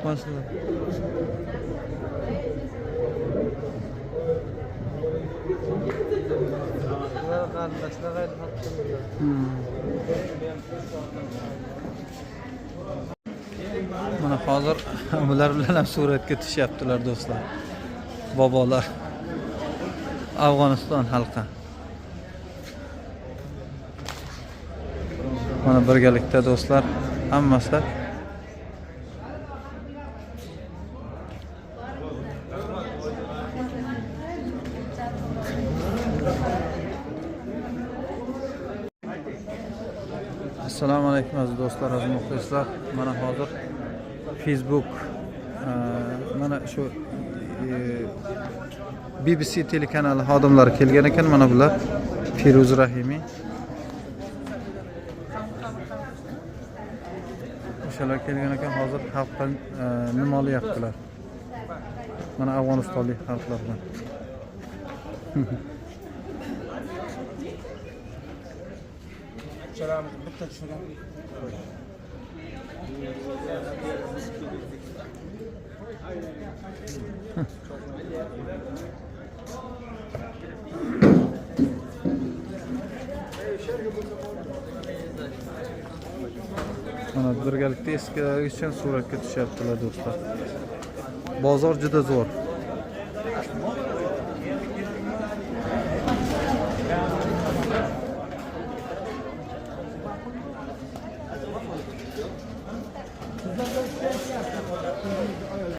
Qo'rqmasinlar. Ular qarindoshlar. Mana hozir bular bilan ham suratga tushyaptilar, do'stlar. Bobolar. Afg'oniston xalqi. Mana birgalikda, do'stlar, hammasi. Assalomu alaykum, aziz do'stlar, aziz muxlislar. Mana hozir Facebook, mana shu BBC telekanali xodimlari kelgan ekan. Mana bular Feruz Rahimiy. O'shalar kelgan ekan, hozir xalqdan nima olyaptilar. Mana afg'onistonlik xalqlar bilan. Uchalamiz bitta tushirib. Mana birgalikda eskilar uchun suratga tushyaptilar, do'stlar. Bozor juda zo'r.